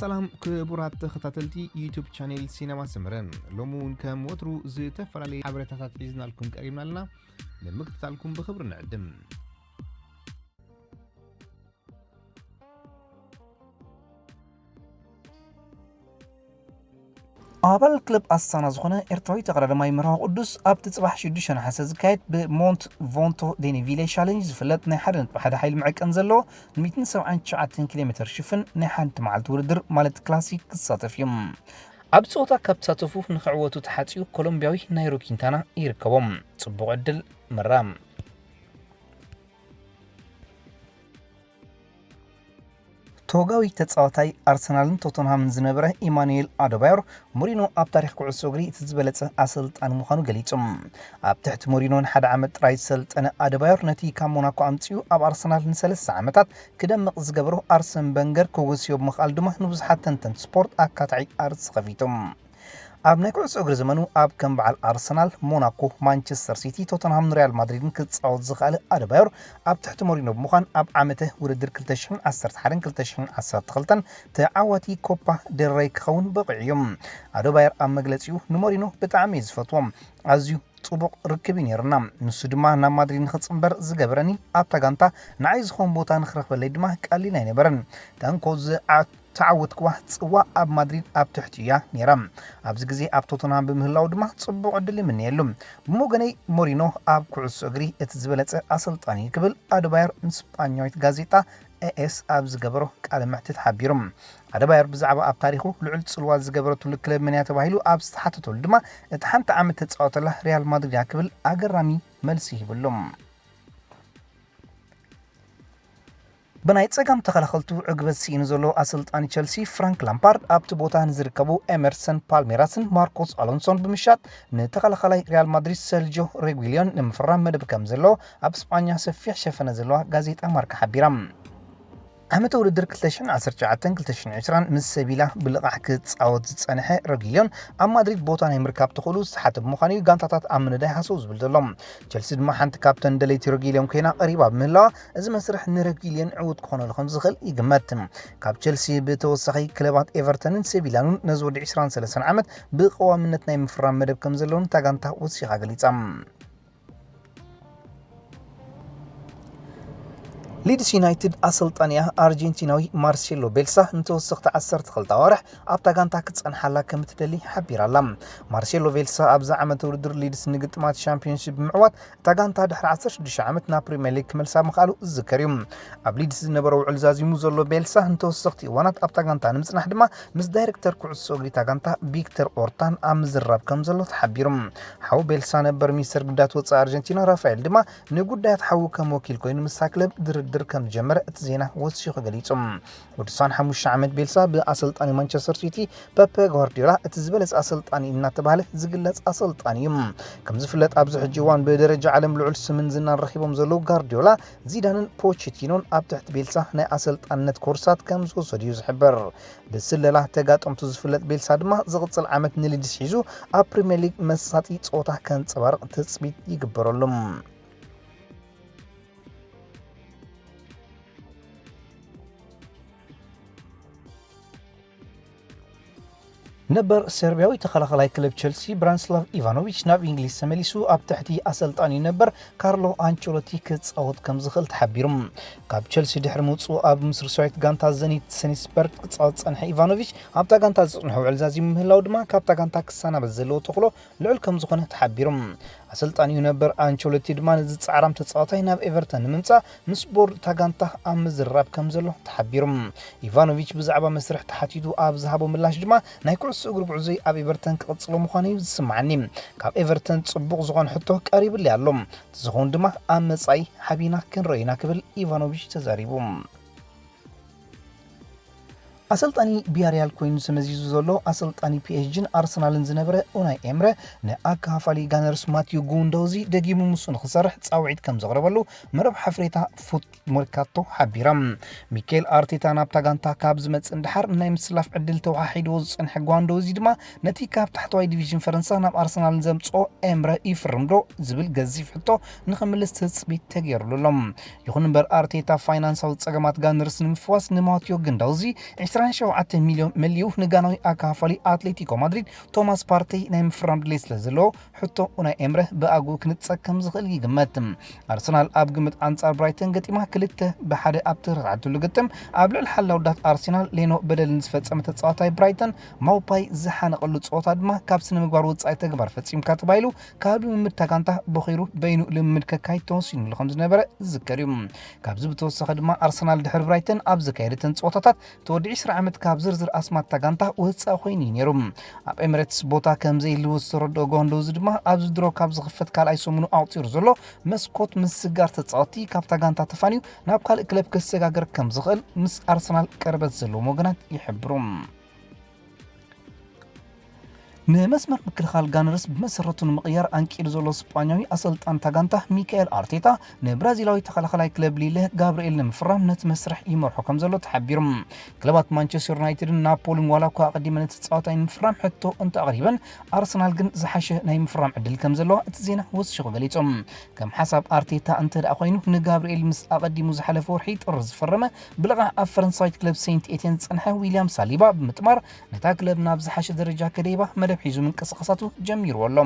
ሰላም ክቡራት ተኸታተልቲ ዩቱብ ቻኔል ሲነማ ሰመረ፣ ሎሚ እውን ከም ወትሩ ዝተፈላለዩ ሓበሬታታት ሒዝናልኩም ቀሪብና ኣለና። ንምክትታልኩም ብኽብሪ ንዕድም። ኣባል ክለብ ኣስታና ዝኾነ ኤርትራዊ ተቐዳዳማይ መርሃዊ ቅዱስ ኣብቲ ጽባሕ ሽዱሽተ ነሓሰ ዝካየድ ብሞንት ቮንቶ ዴኒቪሌ ሻለንጅ ዝፍለጥ ናይ ሓደ ነጥቢ ሓደ ሓይሊ መዐቀን ዘለዎ ሚእትን ሰብዓን ትሽዓተን ኪሎ ሜተር ሽፍን ናይ ሓንቲ መዓልቲ ውድድር ማለት ክላሲክ ክሳተፍ እዩ። ኣብ ጸወታ ካብ ተሳተፉ ንኽዕወቱ ተሓጽዩ ኮሎምቢያዊ ናይሮ ኪንታና ይርከቦም። ጽቡቕ ዕድል መራ። ቶጋዊ ተጻዋታይ ኣርሰናልን ቶተንሃምን ዝነበረ ኢማኑኤል ኣደባዮር፣ ሞሪኖ ኣብ ታሪኽ ኩዕሶ እግሪ እቲ ዝበለጸ ኣሰልጣኒ ምዃኑ ገሊጹ። ኣብ ትሕቲ ሞሪኖ ንሓደ ዓመት ጥራይ ዝሰልጠነ ኣደባዮር፣ ነቲ ካብ ሞናኮ ኣምጺኡ ኣብ ኣርሰናል ንሰለስተ ዓመታት ክደምቕ ዝገበሮ ኣርሰን በንገር ክወስዮ ብምኽኣል ድማ ንብዙሓት ተንተንቲ ስፖርት ኣካታዒ ኣርእስቲ ከፊቱ። ኣብ ናይ ኩዕሶ እግሪ ዘመኑ ኣብ ከም በዓል ኣርሰናል፣ ሞናኮ፣ ማንቸስተር ሲቲ፣ ቶተንሃምን ሪያል ማድሪድን ክጻወት ዝኸኣለ ኣደባዮር፣ ኣብ ትሕቲ ሞሪኖ ብምዃን ኣብ ዓመተ ውድድር ክልተ ሽሕን ዓሰርተ ሓደን ክልተ ሽሕን ዓሰርተ ክልተን ተዓዋቲ ኮፓ ደል ረይ ክኸውን በቒዑ እዩ። ኣደባዮር ኣብ መግለጺኡ ንሞሪኖ ብጣዕሚ እየ ዝፈትዎ። ኣዝዩ ጽቡቕ ርክብ እዩ ነይሩና። ንሱ ድማ ናብ ማድሪድ ንኽጽንበር ዝገበረኒ፣ ኣብታ ጋንታ ንዓይ ዝኸውን ቦታ ንኽረኽበለይ ድማ ቀሊል ኣይነበረን። ተንኮ ዝዓ-፣ ተዓወትክዋ ጽዋ ኣብ ማድሪድ ኣብ ትሕቲ እያ ነይራ። ኣብዚ ግዜ ኣብ ቶተንሃም ብምህላው ድማ ጽቡቕ ዕድል ይምነየሉ። ብወገነይ ሞሪኖ ኣብ ኩዕሶ እግሪ እቲ ዝበለጸ ኣሰልጣኒ እዩ ክብል ኣደባየር ንስጳኛዊት ጋዜጣ ኤኤስ ኣብ ዝገበሮ ቃለ መሕትት ሓቢሩ። ኣደባየር ብዛዕባ ኣብ ታሪኹ ልዑል ጽልዋ ዝገበረትሉ ክለብ መን እያ ተባሂሉ ኣብ ዝተሓተተሉ ድማ፣ እቲ ሓንቲ ዓመት ተጻወተላ ሪያል ማድሪድ እያ ክብል ኣገራሚ መልሲ ሂብሉ። ብናይ ጸጋም ተኸላኸልቱ ዕግበት ስኢኑ ዘሎ ኣሰልጣኒ ቸልሲ ፍራንክ ላምፓርድ ኣብቲ ቦታ ንዝርከቡ ኤመርሰን ፓልሜራስን ማርኮስ ኣሎንሶን ብምሻጥ፣ ንተኸላኻላይ ሪያል ማድሪድ ሰርጆ ሬጉሊዮን ንምፍራም መደብ ከም ዘሎ ኣብ ስጳኛ ሰፊሕ ሸፈነ ዘለዋ ጋዜጣ ማርካ ሓቢራ። ዓመተ ውድድር ክልተ ሽሕን ዓሰርተ ትሽዓተን ክልተ ሽሕን ዕስራን ምስ ሰቪላ ብልቓሕ ክጻወት ዝጸንሐ ረጊልዮን፣ ኣብ ማድሪድ ቦታ ናይ ምርካብ ተኽእሎ ዝተሓተ ብምዃኑ እዩ ጋንታታት ኣብ ምንዳይ ሃሰው ዝብል ዘሎ። ቸልሲ ድማ ሓንቲ ካብተን ደለይቲ ረጊልዮን ኮይና ቀሪባ ብምህላዋ፣ እዚ መስርሕ ንረጊልዮን ዕዉት ክኾነሉ ከም ዝኽእል ይግመት። ካብ ቸልሲ ብተወሳኺ ክለባት ኤቨርተንን ሰቪላን እውን ነዚ ወዲ ዕስራን ሰለስተን ዓመት ብቐዋምነት ናይ ምፍራም መደብ ከም ዘለውን እታ ጋንታ ወሲኻ ገሊጻ። ሊድስ ዩናይትድ ኣሰልጣኒኣ ኣርጀንቲናዊ ማርሴሎ ቤልሳ ንተወሰኽቲ ዓሰርተ ክልተ ኣዋርሕ ኣብታ ጋንታ ክጸንሓላ ከም እትደሊ ሓቢራ ኣላ። ማርሴሎ ቤልሳ ኣብዚ ዓመት ውድድር ሊድስ ንግጥማት ሻምፒዮንሺፕ ብምዕዋት፣ እታ ጋንታ ድሕሪ ዓሰርተ ሽዱሽተ ዓመት ናብ ፕሪምየር ሊግ ክመልሳ ምኽኣሉ ዝዝከር እዩ። ኣብ ሊድስ ዝነበሮ ውዕል ዛዚሙ ዘሎ ቤልሳ ንተወሰኽቲ እዋናት ኣብታ ጋንታ ንምጽናሕ ድማ ምስ ዳይሬክተር ኩዕሶ እግሪ እታ ጋንታ ቪክተር ኦርታን ኣብ ምዝርራብ ከም ዘሎ ተሓቢሩ። ሓው ቤልሳ ነበር ሚኒስተር ጉዳያት ወጻኢ ኣርጀንቲና ራፋኤል ድማ ንጉዳያት ሓዉ ከም ወኪል ኮይኑ ምስታ ክለብ ድርድር ከም ዝጀመረ እቲ ዜና ወሲኹ ገሊጹ። ወዲ ዕስራን ሓሙሽተ ዓመት ቤልሳ ብኣሰልጣኒ ማንቸስተር ሲቲ ፐፐ ጓርዲዮላ እቲ ዝበለጸ ኣሰልጣኒ እናተባህለ ዝግለጽ ኣሰልጣኒ እዩ። ከም ዝፍለጥ ኣብዚ ሕጂ እዋን ብደረጃ ዓለም ልዑል ስምን ዝናን ረኺቦም ዘለዉ ጓርዲዮላ፣ ዚዳንን ፖቼቲኖን ኣብ ትሕቲ ቤልሳ ናይ ኣሰልጣንነት ኮርሳት ከም ዝወሰዱ እዩ ዝሕበር። ብስለላ ተጋጠምቱ ዝፍለጥ ቤልሳ ድማ ዝቕጽል ዓመት ንሊድስ ሒዙ ኣብ ፕሪምየር ሊግ መሳጢ ጸወታ ከንጸባርቕ ትጽቢት ይግበረሉ። ነበር ሰርቢያዊ ተኸላኸላይ ክለብ ቸልሲ ብራንስላቭ ኢቫኖቪች ናብ እንግሊዝ ተመሊሱ ኣብ ትሕቲ ኣሰልጣኒ ነበር ካርሎ ኣንቸሎቲ ክጻወት ከም ዝኽእል ተሓቢሩ። ካብ ቸልሲ ድሕሪ ምውጽኡ ኣብ ምስርሳዊት ጋንታ ዘኒት ሰኒስበርግ ክጻወት ዝጸንሐ ኢቫኖቪች፣ ኣብታ ጋንታ ዝጽንሖ ውዕል ዛዚሙ ምህላው ድማ ካብታ ጋንታ ክሰናበት ዘለዎ ተኽእሎ ልዑል ከም ዝኾነ ተሓቢሩ። ኣሰልጣኒኡ ነበር ኣንቸሎቲ ድማ ነዚ ጻዕራም ተጻዋታይ ናብ ኤቨርተን ንምምጻእ ምስ ቦርድ እታ ጋንታ ኣብ ምዝርራብ ከም ዘሎ ተሓቢሩ። ኢቫኖቪች ብዛዕባ መስርሕ ተሓቲቱ ኣብ ዝሃቦ ምላሽ ድማ፣ ናይ ኩዕሶ እግሪ ጉዕዞይ ኣብ ኤቨርተን ክቕጽሎ ምዃኑ እዩ ዝስምዓኒ። ካብ ኤቨርተን ጽቡቕ ዝኾነ ሕቶ ቀሪብለይ ኣሎ። ዝኸውን ድማ ኣብ መጻኢ ሓቢና ክንረኦ ኢና ክብል ኢቫኖቪች ተዛሪቡ። ኣሰልጣኒ ቢያሪያል ኮይኑ ተመዚዙ ዘሎ ኣሰልጣኒ ፒኤስጂን ኣርሰናልን ዝነበረ ኡናይ ኤምረ፣ ንኣካፋሊ ጋነርስ ማቲዩ ጉንዶዚ ደጊሙ ምስኡ ንክሰርሕ ጻውዒት ከም ዘቕረበሉ መረብ ሓፍሬታ ፉት መርካቶ ሓቢራ። ሚኬል ኣርቴታ ናብታ ጋንታ ካብ ዝመጽእ ንደሓር ናይ ምስላፍ ዕድል ተወሓሒድዎ ዝጸንሐ ጓንዶዚ ድማ፣ ነቲ ካብ ታሕተዋይ ዲቪዥን ፈረንሳ ናብ ኣርሰናል ዘምጽኦ ኤምረ ይፍርም ዶ ዝብል ገዚፍ ሕቶ ንኽምልስ ትጽቢት ተገይሩሉ ኣሎ። ይኹን እምበር፣ ኣርቴታ ፋይናንሳዊ ጸገማት ጋነርስ ንምፍዋስ ንማቲዮ ግንዳውዚ ሸውዓተ ሚልዮን መሊኡ ንጋናዊ ኣካፋሊ ኣትሌቲኮ ማድሪድ ቶማስ ፓርቴይ ናይ ምፍራም ድሌት ስለ ዘለዎ፣ ሕቶ ኡናይ ኤምረ ብኣግኡ ክንጸግ ከም ዝኽእል ይግመት። ኣርሰናል ኣብ ግምት ኣንጻር ብራይተን ገጢማ ክልተ ብሓደ ኣብ ተረታዕትሉ ግጥም፣ ኣብ ልዕሊ ሓላው ዳት ኣርሰናል ሌኖ በደል ንዝፈጸመ ተጻዋታይ ብራይተን ማውፓይ ዝሓነቐሉ ጸወታ ድማ ካብ ስነ ምግባር ወጻኢ ተግባር ፈጺምካ ተባሂሉ ካብ ልምምድ ታጋንታ ቦኺሩ በይኑ ልምምድ ከካይድ ተወሲኑሉ ከም ዝነበረ ዝዝከር እዩ። ካብዚ ብተወሳኺ ድማ ኣርሰናል ድሕሪ ብራይተን ኣብ ዘካየደተን ጸወታታት ተወዲዒ ስራሕ ዓመት ካብ ዝርዝር ኣስማት ታጋንታ ወጻኢ ኮይኑ እዩ ነይሩ። ኣብ ኤምሬትስ ቦታ ከም ዘይህልዎ ዝተረድኦ ጎንዶዚ ድማ ኣብዚ ድሮ ካብ ዝኽፈት ካልኣይ ሰሙኑ ኣቑጺሩ ዘሎ መስኮት ምስጋር ተጻወቲ ካብ ታጋንታ ተፋንዩ ናብ ካልእ ክለብ ክሰጋገር ከም ዝኽእል ምስ ኣርሰናል ቅርበት ዘለዎም ወገናት ይሕብሩ። ንመስመር ምክልኻል ጋነርስ ብመሰረቱ ንምቕያር ኣንቂዱ ዘሎ ስጳኛዊ ኣሰልጣን ታጋንታ ሚካኤል ኣርቴታ ንብራዚላዊ ተኸላኸላይ ክለብ ሊለ ጋብርኤል ንምፍራም ነቲ መስርሕ ይመርሖ ከም ዘሎ ተሓቢሩ። ክለባት ማንቸስተር ዩናይትድን ናፖልን ዋላ እኳ ኣቐዲመን እቲ ጸዋታይ ንምፍራም ሕቶ እንተ ኣቕሪበን፣ ኣርሰናል ግን ዝሓሸ ናይ ምፍራም ዕድል ከም ዘለዋ እቲ ዜና ወሲኹ ገሊጹ። ከም ሓሳብ ኣርቴታ እንተ ደኣ ኮይኑ፣ ንጋብርኤል ምስ ኣቐዲሙ ዝሓለፈ ወርሒ ጥሪ ዝፈረመ ብልቓሕ ኣብ ፈረንሳዊት ክለብ ሴንት ኤትየን ዝጸንሐ ዊልያም ሳሊባ ብምጥማር ነታ ክለብ ናብ ዝሓሸ ደረጃ ከደይባ መደብ ሒዙ ምንቅስቓሳቱ ጀሚርዎ ኣሎ።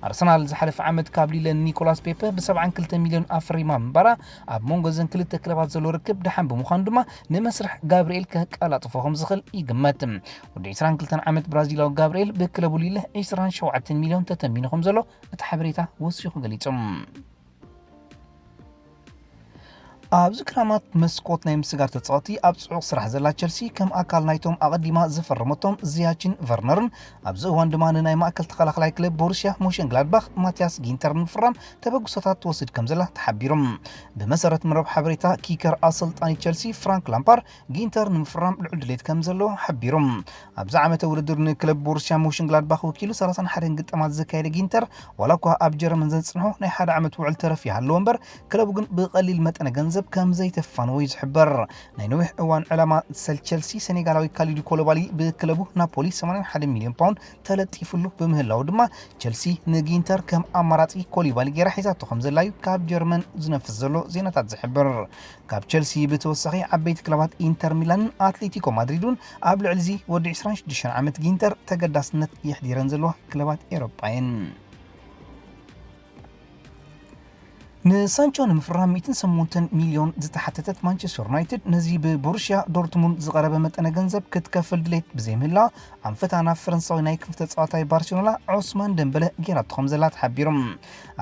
ኣርሰናል ዝሓለፈ ዓመት ካብ ሊለ ኒኮላስ ፔፐ ብ72 ሚልዮን ኣፍሪማ ምንባራ ኣብ መንጎ እዘን ክልተ ክለባት ዘሎ ርክብ ደሓን ብምዃኑ ድማ ንመስርሕ ጋብርኤል ከቀላጥፎ ከም ዝኽእል ይግመት። ወዲ 22 ዓመት ብራዚላዊ ጋብርኤል ብክለቡ ሊለ 27 ሚልዮን ተተሚኑ ከም ዘሎ እቲ ሓበሬታ ወሲኹ ገሊጹ። ኣብዚ ክራማት መስኮት ናይ ምስጋር ተጻወቲ ኣብ ጽዑቕ ስራሕ ዘላ ቸልሲ ከም ኣካል ናይቶም ኣቐዲማ ዝፈረመቶም ዚያችን ቨርነርን ኣብዚ እዋን ድማ ንናይ ማእከል ተኸላኸላይ ክለብ ቦሩስያ ሞሽንግላድባኽ ማቲያስ ጊንተር ንምፍራም ተበግሶታት ትወስድ ከም ዘላ ተሓቢሮም። ብመሰረት መረብ ሓበሬታ ኪከር ኣሰልጣኒ ቸልሲ ፍራንክ ላምፓር ጊንተር ንምፍራም ልዑል ድሌት ከም ዘለዎ ሓቢሮም። ኣብዚ ዓመተ ውድድር ንክለብ ቦሩስያ ሞሽንግላድባኽ ወኪሉ 31 ግጥማት ዘካየደ ጊንተር ዋላ እኳ ኣብ ጀርመን ዘንጽንሖ ናይ ሓደ ዓመት ውዕል ተረፍ ይሃለዎ እምበር ክለቡ ግን ብቐሊል መጠነ ገንዘብ ከም ዘይተፋንዎ እዩ ዝሕበር። ናይ ነዊሕ እዋን ዕላማ ሰል ቸልሲ ሰኔጋላዊ ካሊዱ ኮሎባሊ ብክለቡ ናፖሊ 81 ሚልዮን ፓውንድ ተለጢፉሉ ብምህላው ድማ ቸልሲ ንጊንተር ከም ኣማራጺ ኮሊባሊ ገይራ ሒዛቶ ከም ዘላ እዩ ካብ ጀርመን ዝነፍስ ዘሎ ዜናታት ዝሕብር። ካብ ቸልሲ ብተወሳኺ ዓበይቲ ክለባት ኢንተር ሚላንን ኣትሌቲኮ ማድሪድ እውን ኣብ ልዕሊ እዚ ወዲ 26 ዓመት ጊንተር ተገዳስነት የሕዲረን ዘለዋ ክለባት ኤሮጳ እየን። ንሳንቾ ንምፍራም 108 ሚልዮን ዝተሓተተት ማንቸስተር ዩናይትድ ነዚ ብቦሩስያ ዶርትሙንድ ዝቐረበ መጠነ ገንዘብ ክትከፍል ድሌት ብዘይምህላ ኣንፈታ ናብ ፈረንሳዊ ናይ ክንፍ ተጻዋታይ ባርሴሎና ዑስማን ደምበለ ገይራቶ ከም ዘላ ተሓቢሩ።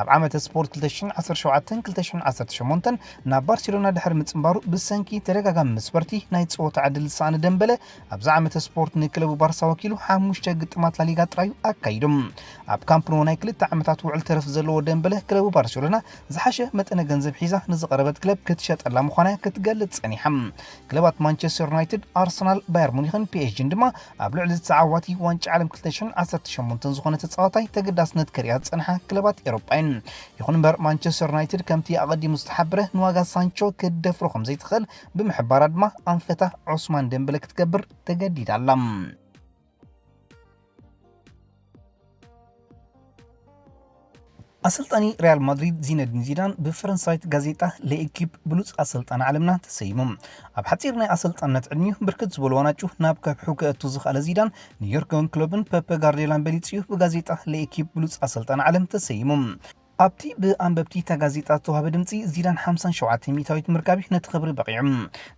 ኣብ ዓመተ ስፖርት 2017-2018 ናብ ባርሴሎና ድሕሪ ምጽንባሩ ብሰንኪ ተደጋጋሚ መስበርቲ ናይ ጸወታ ዕድል ዝሰኣነ ደምበለ ኣብዚ ዓመተ ስፖርት ንክለቡ ባርሳ ወኪሉ ሓሙሽተ ግጥማት ላሊጋ ጥራዩ ኣካይዱ። ኣብ ካምፕ ኖ ናይ ክልተ ዓመታት ውዕል ተረፍ ዘለዎ ደምበለ ክለቡ ባርሴሎና ዝሓሸ መጠነ ገንዘብ ሒዛ ንዝቐረበት ክለብ ክትሸጠላ ምዃና ክትገልጽ ጸኒሓ። ክለባት ማንቸስተር ዩናይትድ፣ ኣርሰናል፣ ባየር ሙኒክን ፒ ኤስ ጂን ድማ ኣብ ልዕሊ ተዓዋቲ ዋንጫ ዓለም 2018 ዝኾነ ተጻዋታይ ተገዳስነት ከርእያ ዝጸንሓ ክለባት ኤሮጳ እየን። ይኹን እምበር ማንቸስተር ዩናይትድ ከምቲ ኣቐዲሙ ዝተሓበረ ንዋጋ ሳንቾ ክትደፍሮ ከም ዘይትኽእል ብምሕባራ ድማ ኣንፈታ ዑስማን ደምበለ ክትገብር ተገዲዳ ኣላ። ኣሰልጣኒ ሪያል ማድሪድ ዚነዲን ዚዳን ብፈረንሳዊት ጋዜጣ ለኤኪፕ ብሉጽ ኣሰልጣኒ ዓለምና ተሰይሙ። ኣብ ሓጺር ናይ ኣሰልጣንነት ዕድሚኡ ብርክት ዝበሉ ዋናጩ ናብ ከብሑ ከእቱ ዝኽኣለ ዚዳን ንዮርገን ክሎፕን ፐፐ ጋርዲዮላን በሊጹ እዩ ብጋዜጣ ለኤኪፕ ብሉጽ ኣሰልጣኒ ዓለም ተሰይሙ። ኣብቲ ብኣንበብቲ እታ ጋዜጣ ዝተዋህበ ድምጺ ዚዳን 57 ሚእታዊት ምርካብ እዩ ነቲ ክብሪ በቒዑ።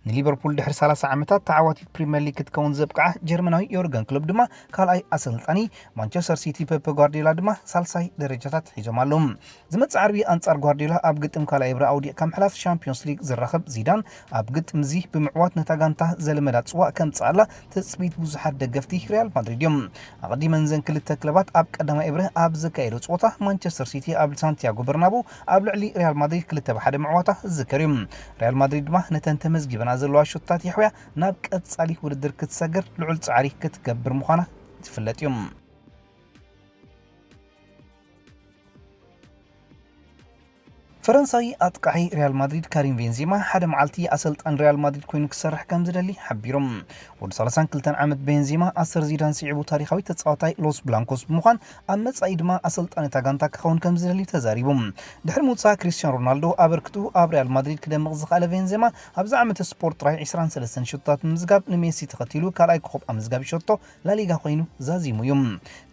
ንሊቨርፑል ድሕሪ 30 ዓመታት ተዓዋቲት ፕሪምየር ሊግ ክትከውን ዘብቅዓ ጀርመናዊ ዮርገን ክሎፕ ድማ ካልኣይ ኣሰልጣኒ፣ ማንቸስተር ሲቲ ፔፕ ጓርዲዮላ ድማ ሳልሳይ ደረጃታት ሒዞም ኣለዉ። ዝመጽእ ዓርቢ ኣንጻር ጓርዲዮላ ኣብ ግጥም ካልኣይ እብረ ኣውዲቕካ ምሕላፍ ሻምፒዮንስ ሊግ ዝራኸብ ዚዳን ኣብ ግጥም እዚ ብምዕዋት ነታ ጋንታ ዘለመዳ ጽዋእ ከምጽኣላ ትጽቢት ብዙሓት ደገፍቲ ሪያል ማድሪድ እዮም። ኣቐዲመን ዘን ክልተ ክለባት ኣብ ቀዳማይ እብረ ኣብ ዘካየዶ ጸወታ ማንቸስተር ሲቲ ኣብ ሳንቲያጎ በርናቡ ኣብ ልዕሊ ሪያል ማድሪድ ክልተ ብሓደ ምዕዋታ ዝዝከር እዩ። ሪያል ማድሪድ ድማ ነተን ተመዝጊበና ዘለዋ ሹታት የሕውያ ናብ ቀጻሊ ውድድር ክትሰግር ልዑል ጻዕሪ ክትገብር ምዃና ዝፍለጥ እዩ። ፈረንሳዊ ኣጥቃሒ ሪያል ማድሪድ ካሪም ቤንዜማ ሓደ መዓልቲ ኣሰልጣን ሪያል ማድሪድ ኮይኑ ክሰርሕ ከም ዝደሊ ሓቢሩ። ወዲ ሰላሳን ክልተን ዓመት ቤንዜማ ኣሰር ዚዳን ስዒቡ ታሪኻዊ ተጻዋታይ ሎስ ብላንኮስ ብምዃን ኣብ መጻኢ ድማ ኣሰልጣን እታ ጋንታ ክኸውን ከም ዝደሊ ተዛሪቡ። ድሕሪ ምውጻእ ክሪስቲያኖ ሮናልዶ ኣበርክቱ ኣብ ሪያል ማድሪድ ክደምቕ ዝኽኣለ ቤንዜማ ኣብዚ ዓመት ስፖርት ጥራይ ዕስራን ሰለስተን ሸቶታት ብምዝጋብ ንሜሲ ተኸቲሉ ካልኣይ ኮኸብ ኣብ ምዝጋብ ሸቶ ላሊጋ ኮይኑ ዛዚሙ እዩ።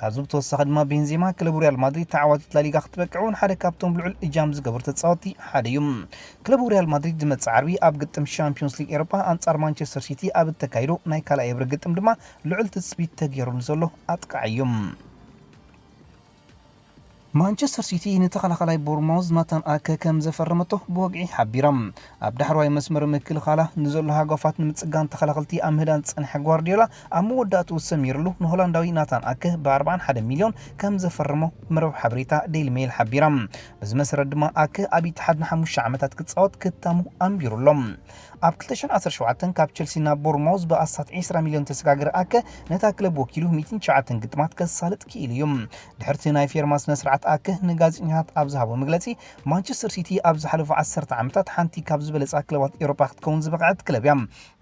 ካብዚ ብተወሳኺ ድማ ቤንዜማ ክለቡ ሪያል ማድሪድ ተዓዋቲት ላሊጋ ክትበቅዕ እውን ሓደ ካብቶም ልዑል እጃም ዝገበሩ ተጻወቲ ሓደ እዩ። ክለቡ ሪያል ማድሪድ ዝመጽእ ዓርቢ ኣብ ግጥም ሻምፒዮንስ ሊግ ኤሮፓ ኣንጻር ማንቸስተር ሲቲ ኣብ እተካይዶ ናይ ካልኣይ እብሪ ግጥም ድማ ልዑል ትጽቢት ተገይሩሉ ዘሎ ኣጥቃዒ እዩ። ማንቸስተር ሲቲ ንተኸላኸላይ ቦርማውዝ ናታን ኣከ ከም ዘፈረመቶ ብወግዒ ሓቢራ። ኣብ ዳሕረዋይ መስመር ምክልኻላ ንዘሎ ሃጓፋት ንምጽጋን ተኸላኸልቲ ኣብ ምህዳን ዝጸንሐ ጓርዲዮላ ኣብ መወዳእትኡ ሰሚርሉ ንሆላንዳዊ ናታን ኣከ ብ ኣርባዓን ሓደን ሚልዮን ከም ዘፈረሞ መርበብ ሓበሬታ ዴይሊ ሜይል ሓቢራ። በዚ መሰረት ድማ ኣከ ኣብ ኢትሓድ ንሓሙሽተ ዓመታት ክጻወት ክታሙ ኣንቢሩ ኣሎ። ኣብ ክልተ ሽሕን ዓሰርተ ሸውዓተን ካብ ቸልሲ ናብ ቦርማውዝ ብኣስታት ዕስራ ሚልዮን ተሰጋገረ ኣከ ነታ ክለብ ወኪሉ ሚእትን ትሽዓተን ግጥማት ከሳልጥ ክኢሉ እዩ። ድሕርቲ ናይ ፌርማ ስነ ስርዓት ኣከ ንጋዜጠኛታት ኣብ ዝሃቦ መግለጺ ማንቸስተር ሲቲ ኣብ ዝሓለፉ ዓሰርተ ዓመታት ሓንቲ ካብ ዝበለጻ ክለባት ኤውሮጳ ክትከውን ዝበቕዐት ክለብ እያ።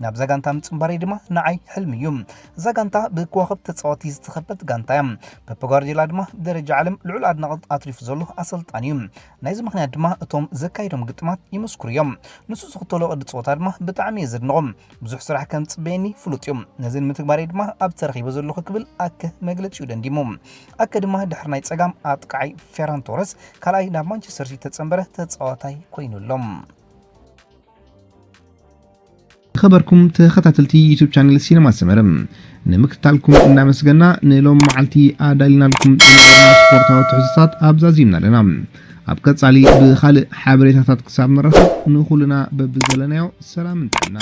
ናብዛ ጋንታ ምጽንባረይ ድማ ንዓይ ሕልሚ እዩ። እዛ ጋንታ ብከዋኽብቲ ተጻወቲ ዝተኸበት ጋንታ እያ። ፔፕ ጓርዲዮላ ድማ ብደረጃ ዓለም ልዑል ኣድናቖት ኣትሪፉ ዘሎ ኣሰልጣኒ እዩ። ናይዚ ምኽንያት ድማ እቶም ዘካይዶም ግጥማት ይምስክሩ እዮም። ንሱ ዝኽተሎ ቅዲ ጸወታ ድማ ብጣዕሚ እየ ዘድንቖም። ብዙሕ ስራሕ ከም ዝጽበየኒ ፍሉጥ እዩ። ነዚ ንምትግባረይ ድማ ኣብ ተረኺበ ዘለኹ ክብል ኣከ መግለጺኡ ደምዲሙ። ኣከ ድማ ድሕሪ ናይ ጸጋም ኣጥቃዓይ ፌራን ቶረስ ካልኣይ ናብ ማንቸስተር ሲቲ ተጸንበረ ተጻዋታይ ኮይኑ ኣሎ። ዝኸበርኩም ተኸታተልቲ ዩቱብ ቻነል ሲነማ ሰመረ ንምክትታልኩም እናመስገና ንሎም መዓልቲ ኣዳሊናልኩም ዝነበርና ስፖርታዊ ትሕዝቶታት ኣብዛ ዚምና ኣለና። ኣብ ቀጻሊ ብኻልእ ሓበሬታታት ክሳብ ንራኸብ ንኹልና በብዘለናዮ ሰላም እንተልና